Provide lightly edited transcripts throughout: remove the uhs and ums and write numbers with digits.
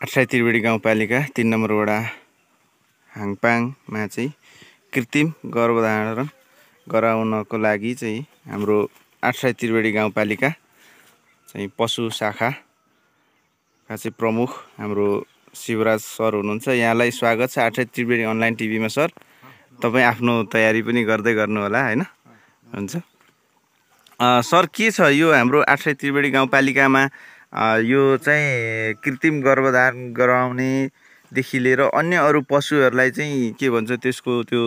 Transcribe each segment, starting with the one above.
8 त्रिवेणी गाउँपालिका 3 नम्बर वडा हाङपाङमा चाहिँ कृत्रिम गर्भधारण गराउनको लागि चाहिँ हाम्रो 8 त्रिवेणी गाउँपालिका चाहिँ पशु शाखाका चाहिँ प्रमुख हाम्रो शिवराज सर हुनुहुन्छ। यहाँलाई स्वागत छ 8 त्रिवेणी अनलाइन टिभीमा। सर, तपाईँ आफ्नो तयारी पनि गर्दै गर्नु होला हैन? हुन्छ सर, के छ यो हाम्रो 8 त्रिवेणी गाउँपालिकामा यो चाहिँ कृत्रिम गर्भधारण गराउनेदेखि लिएर अन्य अरू पशुहरूलाई चाहिँ के भन्छ त्यसको त्यो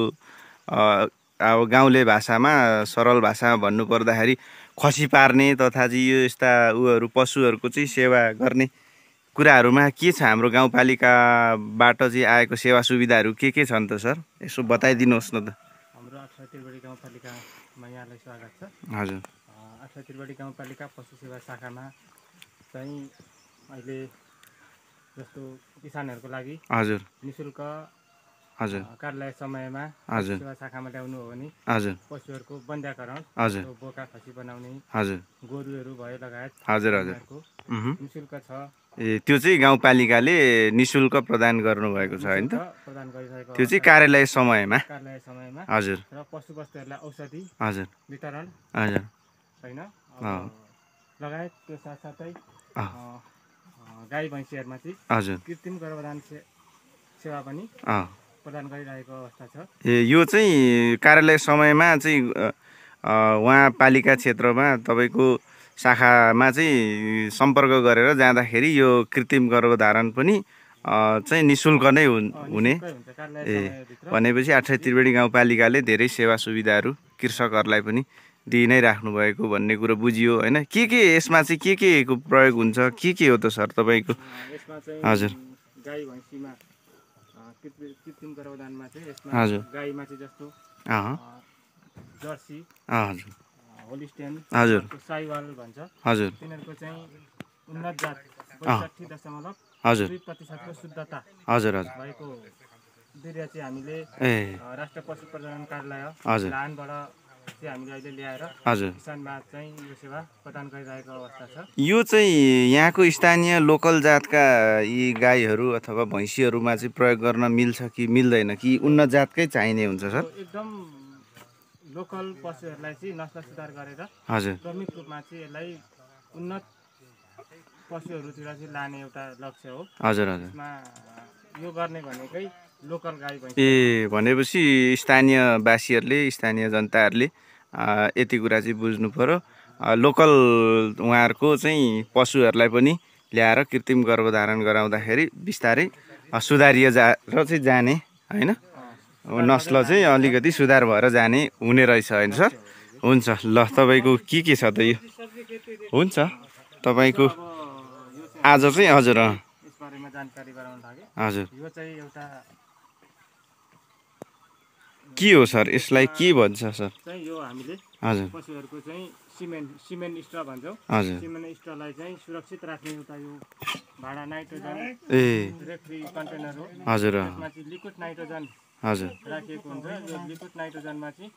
अब गाउँले भाषामा सरल भाषामा भन्नु पर्दाखेरि खसी पार्ने तथा चाहिँ यो यस्ता उहरू पशुहरूको चाहिँ सेवा गर्ने कुराहरूमा के छ हाम्रो गाउँपालिकाबाट चाहिँ आएको सेवा सुविधाहरू के छन् त सर? यसो बताइदिनुहोस् न त। हाम्रो 8 त्रिवेणी गाउँपालिकामा यहाँलाई स्वागत छ। हजुर। 8 त्रिवेणी गाउँपालिका पशु सेवा शाखामा चाहिँ अहिले जस्तो किसानहरूको लागि हजुर निःशुल्क हजुर कार्यालय समयमा हजुर सेवा शाखामा ल्याउनु हो भने हजुर पशुहरूको बन्ध्याकरण, हजुर बोका खसी बनाउने, हजुर गोरुहरू भयो लगायत हजुर हजुर निःशुल्क छ। ए, त्यो चाहिँ गाउँपालिकाले निःशुल्क प्रदान गर्नुभएको छ हैन त? प्रदान गरिरहेको त्यो चाहिँ कार्यालय समयमा हजुर। र पशुवस्तुहरूलाई औषधि हजुर वितरण हजुर होइन लगायत त्यो साथसाथै गाई भैँसीहरूमा चाहिँ हजुर कृत्रिम गर्भधारण सेवा पनि प्रदान गरिरहेको अवस्था छ। ए, यो चाहिँ कार्यालय समयमा चाहिँ उहाँ पालिका क्षेत्रमा तपाईँको शाखामा चाहिँ सम्पर्क गरेर जाँदाखेरि यो कृत्रिम गर्भधारण पनि चाहिँ निःशुल्क नै हुने। ए, भनेपछि 8 त्रिवेणी गाउँपालिकाले धेरै सेवा सुविधाहरू कृषकहरूलाई पनि दिइ नै राख्नु भएको भन्ने कुरो बुझियो होइन? के यसमा चाहिँ के को प्रयोग हुन्छ, के हो त सर तपाईँको? हजुर गाई भैँसीमा कृत्रिम गर्भधानमा चाहिँ यसमा हजुर गाईमा चाहिँ जस्तो जर्सी, हजुर होलिस्टेन, हजुर साइवाल भन्छ, हजुर तिनीहरूको चाहिँ उन्नत जात 62.2% को शुद्धता हजुर हजुर भएको बिरुवा चाहिँ हामीले राष्ट्रिय पशु प्रजनन कार्यालय हजुर लानबाट चाहिँ हामीले अहिले ल्याएर हजुर किसानमा चाहिँ यो सेवा प्रदान गरिरहेको अवस्था छ। यो चाहिँ यहाँको स्थानीय लोकल जातका यी गाईहरू अथवा भैँसीहरूमा चाहिँ प्रयोग गर्न मिल्छ कि मिल्दैन, कि उन्नत जातकै चाहिने हुन्छ सर? एकदम लोकल पशुहरूलाई चाहिँ नस्ल सुधार गरेर हजुर क्रमिक रूपमा चाहिँ यसलाई उन्नत पशुहरूतिर चाहिँ लाने एउटा लक्ष्य हो। हजुर हजुर यसमा यो गर्ने भनेकै लोकल गाई भैँसी। ए, भनेपछि स्थानीयवासीहरूले स्थानीय जनताहरूले यति कुरा चाहिँ बुझ्नु पर्यो। लोकल उहाँहरूको चाहिँ पशुहरूलाई पनि ल्याएर कृत्रिम गर्भधारण गराउँदाखेरि बिस्तारै सुधारिएर चाहिँ जाने होइन? नस्ल चाहिँ अलिकति सुधार भएर जाने हुने रहेछ होइन सर? हुन्छ, ल तपाईँको के छ त यो? हुन्छ तपाईँको आज चाहिँ हजुर यसबारेमा जानकारी गराउन लागे। हजुर यो चाहिँ एउटा के हो सर? यसलाई के भन्छ सर? चाहिँ यो हामीले हजुर पशुहरूको चाहिँ सिमेन्ट स्ट्र भन्छौँ। हजुर सिमेन्ट स्ट्रलाई चाहिँ सुरक्षित राख्ने एउटा यो भाडा नाइट्रोजन फ्री कन्टेनर हो। हजुर यसमा चाहिँ लिक्विड नाइट्रोजन हजुर राखिएको हुन्छ। यो लिक्विड नाइट्रोजनमा चाहिँ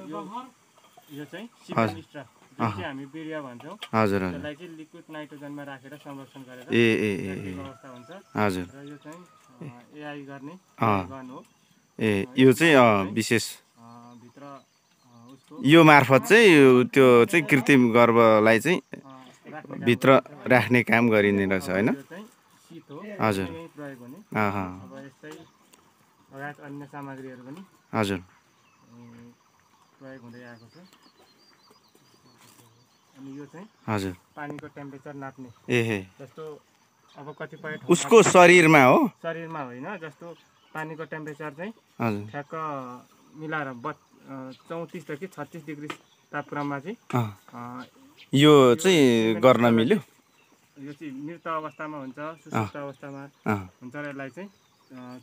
यो चाहिँ सिमेन्ट स्ट्र जुन चाहिँ हामी बिरुवा भन्छौँ, हजुर त्यसलाई चाहिँ लिक्विड नाइट्रोजनमा राखेर संरक्षण गरेर अवस्था हुन्छ। हजुर र यो चाहिँ एआई गर्ने गन हो। ए, यो चाहिँ विशेष भित्र यो मार्फत चाहिँ त्यो चाहिँ कृत्रिम गर्भलाई चाहिँ भित्र राख्ने काम गरिने रहेछ होइन? हजुर प्रयोग हुने अब यस्तै लगायत अन्य सामग्रीहरू पनि हजुर प्रयोग हुँदै आएको छ। अनि यो चाहिँ हजुर पानीको टेम्परेचर नाप्ने जस्तो अब कतिपय उसको शरीरमा हो, शरीरमा होइन, जस्तो पानीको टेम्परेचर चाहिँ ठ्याक्क मिलाएर 34 देखि 36 डिग्री तापक्रममा चाहिँ यो चाहिँ गर्न मिल्यो। यो चाहिँ मृत अवस्थामा हुन्छ, सुस्त अवस्थामा हुन्छ र यसलाई चाहिँ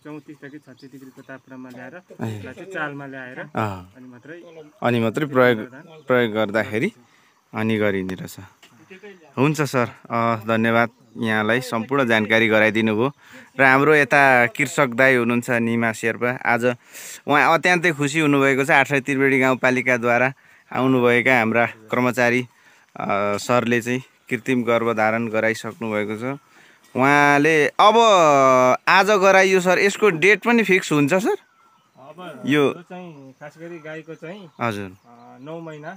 34 देखि 36 डिग्रीको तापक्रममा ल्याएर यसलाई चाहिँ चालमा ल्याएर अनि मात्रै प्रयोग गर्दाखेरि अनि गरिने रहेछ। हुन्छ सर, धन्यवाद यहाँलाई सम्पूर्ण जानकारी गराइदिनु भयो। र हाम्रो यता कृषक दाइ हुनुहुन्छ निमा शेर्पा, आज उहाँ अत्यन्तै खुसी हुनुभएको छ 8 त्रिवेणी गाउँपालिकाद्वारा आउनुभएका हाम्रा कर्मचारी सरले चाहिँ कृत्रिम गर्भधारण गराइसक्नु भएको छ। उहाँले अब आज गराइयो सर, यसको डेट पनि फिक्स हुन्छ सर? अब यो चाहिँ खास गरी गाईको चाहिँ हजुर 9 महिना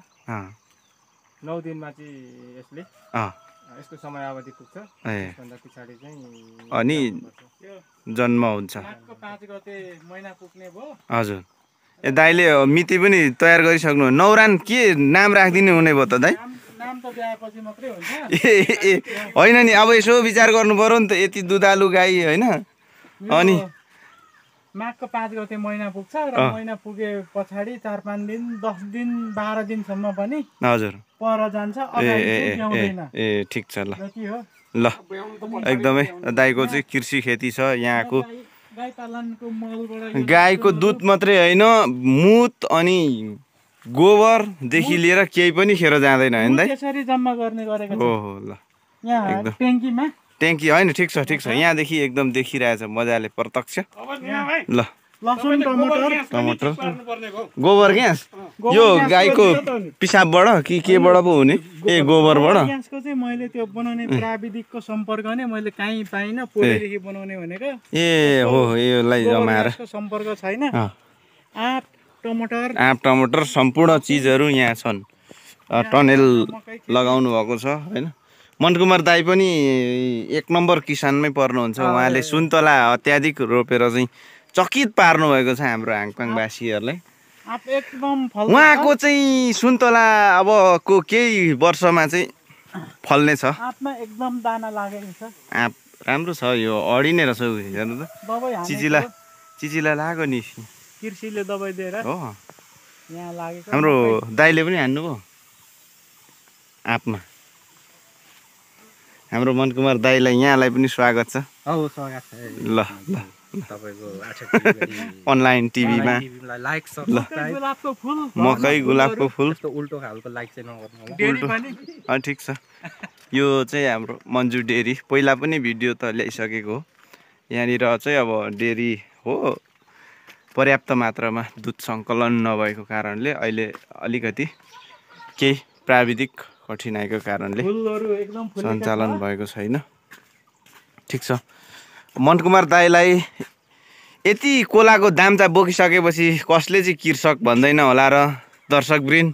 9 दिनमा चाहिँ यसले यसको समय अवधि पुग्छ। त्यसभन्दा पछाडि चाहिँ अनि जन्म हुन्छ। 5 गते महिना पुग्ने भयो। हजुर ए दाइले मिति पनि तयार गरिसक्नु। नौरान के नाम राखिदिनु हुने भयो त दाइ? नाम त ब्याएपछि मात्रै हुन्छ। ए होइन नि, अब यसो विचार गर्नु पर्यो नि त, यति दुधालु गाई होइन। अनि माघको 5 गते महिना पुग्छ र महिना पुगे पछाडि 4-5 दिन 10 दिन 12 दिनसम्म पनि हजुर पर जान्छ। ए ठिक छ ल ल एकदमै दाइको चाहिँ कृषि खेती छ यहाँको। गाईको दुध मात्रै होइन, मुत अनि गोबरदेखि लिएर केही पनि खेर जाँदैन होइन दाइ? यसरी जम्मा गर्ने गरेको छ। ओहो ल यहाँ ट्याङ्कीमा ट्याङ्की होइन, ठिक छ ठिक छ, यहाँदेखि एकदम देखिरहेछ मजाले प्रत्यक्ष। ल लसुन टमाटर गोबर ग्यास यो गाईको पिसाबबाट कि केबाट पो हुने? ए गोबरबाट। ग्यासको चाहिँ मैले त्यो बनाउने प्राविधिकको सम्पर्क नै मैले कहीँ पाइनँ। पोलेदेखि बनाउने भनेको ए हो, यसलाई जमाएर सम्पर्क छैन। आँप टमाटर सम्पूर्ण चिजहरू यहाँ छन्। टनेल लगाउनु भएको छ होइन। मनकुमार दाई पनि 1 नम्बर किसानमै पर्नुहुन्छ। उहाँले सुन्तला अत्याधिक रोपेर चाहिँ चकित पार्नु भएको छ हाम्रो हाङपाङवासीहरूलाई। उहाँको चाहिँ सुन्तला अबको केही वर्षमा चाहिँ फल्ने छ। आँपमा एकदम दाना लागेको छ। आँप राम्रो छ, यो अडिने रहेछ। हेर्नु त चिचिला लाग्यो नि, कृषिले दबाई दिएर हो। यहाँ लागेको हाम्रो दाइले पनि हान्नुभयो आँपमा। हाम्रो मनकुमार दाइलाई यहाँलाई पनि स्वागत छ। स्वागत छ। ल ल तपाईको अनलाइन टिभीमा लाइक सब्स्क्राइब। गुलाबको फुल, मकै गुलाबको फुल त्यस्तो उल्टो खालको लाइक चाहिँ नगर्नु। डेरी पनि ठिक छ। यो चाहिँ हाम्रो मन्जु डेरी, पहिला पनि भिडियो त ल्याइसकेको हो। यहाँनिर चाहिँ अब डेरी हो, पर्याप्त मात्रामा दुध सङ्कलन नभएको कारणले अहिले अलिकति केही प्राविधिक कठिनाइको कारणले सञ्चालन भएको छैन। ठिक छ। मनकुमार दाइलाई यति कोलाको दाम चाहिँ बोकिसकेपछि कसले चाहिँ कृषक भन्दैन होला र दर्शकवृन्द।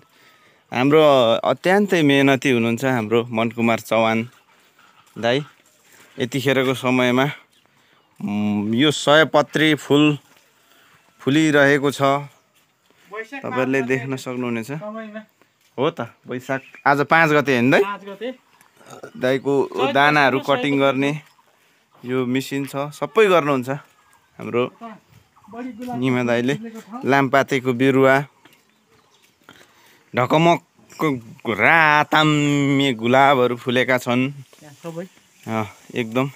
हाम्रो अत्यन्तै मेहनती हुनुहुन्छ हाम्रो मनकुमार चौहान दाई। यतिखेरको समयमा यो सयपत्री फुल फुलिरहेको छ, तपाईँहरूले देख्न सक्नुहुनेछ। हो त वैशाख आज 5 गते होइन दाइ? दाइको दानाहरू कटिङ गर्ने यो मेसिन छ, सबै गर्नुहुन्छ हाम्रो निमा दाइले। लामपातेको बिरुवा, ढकमकको राताम्य गुलाबहरू फुलेका छन् एकदम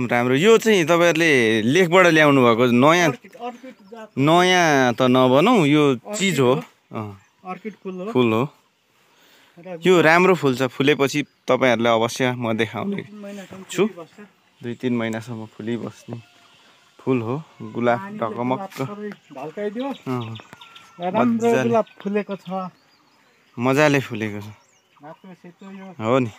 राम्रो। यो चाहिँ तपाईँहरूले लेखबाट ल्याउनु भएको नयाँ त नभनौँ, यो चिज हो, फुल हो। यो राम्रो फुल्छ, फुलेपछि तपाईँहरूलाई अवश्य म देखाउने छु। 2-3 महिनासम्म फुलिबस्ने फुल हो। गुलाब ढकमक्क मजाले फुलेको छ, हो नि,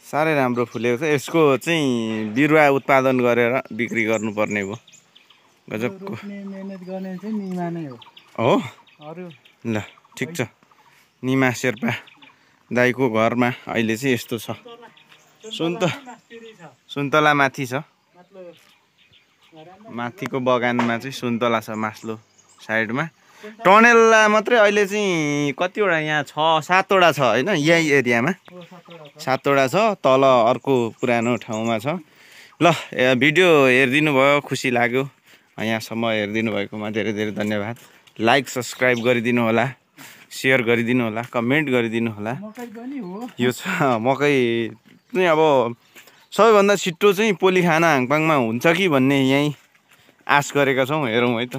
साह्रै राम्रो फुलेको छ। यसको चाहिँ बिरुवा उत्पादन गरेर बिक्री गर्नुपर्ने हो। गजबको हो। ल ठिक छ। निमा शेर्पा दाइको घरमा अहिले चाहिँ यस्तो छ। सुन्तला माथि छ, माथिको बगानमा चाहिँ सुन्तला छ, मास्लो साइडमा। टनेलला मात्रै अहिले चाहिँ कतिवटा, यहाँ 6-7वटा छ होइन, यही एरियामा 7वटा छ। तल अर्को पुरानो ठाउँमा छ। ल भिडियो हेरिदिनु भयो, खुसी लाग्यो। यहाँसम्म हेरिदिनु भएकोमा धेरै धेरै धन्यवाद। लाइक सब्सक्राइब गरिदिनु होला, सेयर गरिदिनु होला, कमेन्ट गरिदिनु होला। यो छ मकै चाहिँ अब सबैभन्दा छिट्टो चाहिँ पोली खाना हाङपाङमा हुन्छ कि भन्ने यहीँ आश गरेका छौँ। हेरौँ है त।